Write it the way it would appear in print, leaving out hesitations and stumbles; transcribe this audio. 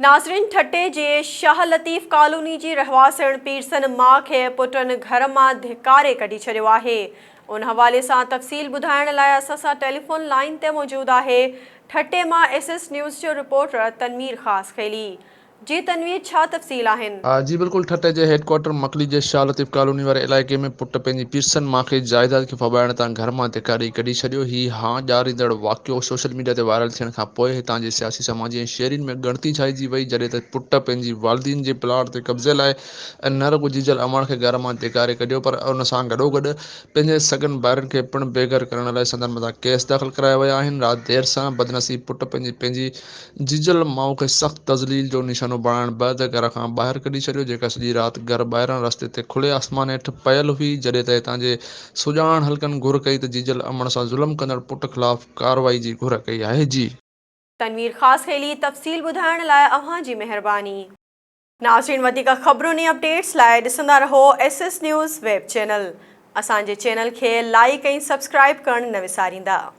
ناظرين ٺٽي جي شاهه لطيف ڪالوني جي رهواسڻ پيرسن ماء کي پٽن گهر مان ڌڪاري ڪڍي ڇڏيو آهي ان حوالي سان تفصيل ٻڌائڻ لاء اسان سان ٽيليفون لائين تي موجود آهي ٺٽي مان ايس ايس نيوز جو رپورٽر تنوير خاصخيلي جي تنوير ڇا تفصيل آهن؟ جي بلڪل ٺٽي جي هيڊ ڪوارٽر مڪلي جي شاهه لطيف ڪالوني واري علائقي ۾ پٽ پنهنجي پيرسن ماء کي جائيداد کي ڦٻائڻ تان گهر مان ڌڪا ڏئي ڪڍي ڇڏيو. هي هانء ڏاريندڙ واقعو سوشل ميڊيا تي وائرل ٿيڻ کان پوء هتان جي سياسي سماجي ۽ شهرين ۾ ڳڻتي ڇائجي وئي جڏهن ته پٽ پنهنجي والدين جي پلاٽ تي قبضي لاء نه رڳو جيجل امڙ کي گهر مان ڌڪاري ڪڍيو پر ان سان گڏوگڏ پنهنجي سڳن ڀائرن کي پڻ بي گهر ڪرڻ لاء سندن مٿان ڪيس داخل ڪرايا ويا آهن. رات دير سان بدنصيب پٽ پنهنجي پنهنجي جيجل ماء کي سخت تذليل جو نشانو بڻائڻ بعد گهر کان ٻاهر ڪڍي ڇڏيو جيڪا سڄي رات گهر ٻاهران رستي تي کلي آسمان هيٺ پيل هئي جڏهن ته هتان جي سڄاڻ حلقن گهر ڪئي ته جيجل امڙ سان ظلم ڪندڙ پٽ خلاف ڪارروائي جي گهر ڪئي آهي جي. تنوير خاصخيلي تفصيل ٻڌائڻ لاء اوهان جي مهرباني. ناظرين وڌيڪ خبرن ۽ اپڊيٽس لاء ڏسندا رهو S S news web channel اسان جي چينل کي لائيڪ ۽ سبسڪرائيب ڪرڻ نه وساريندا.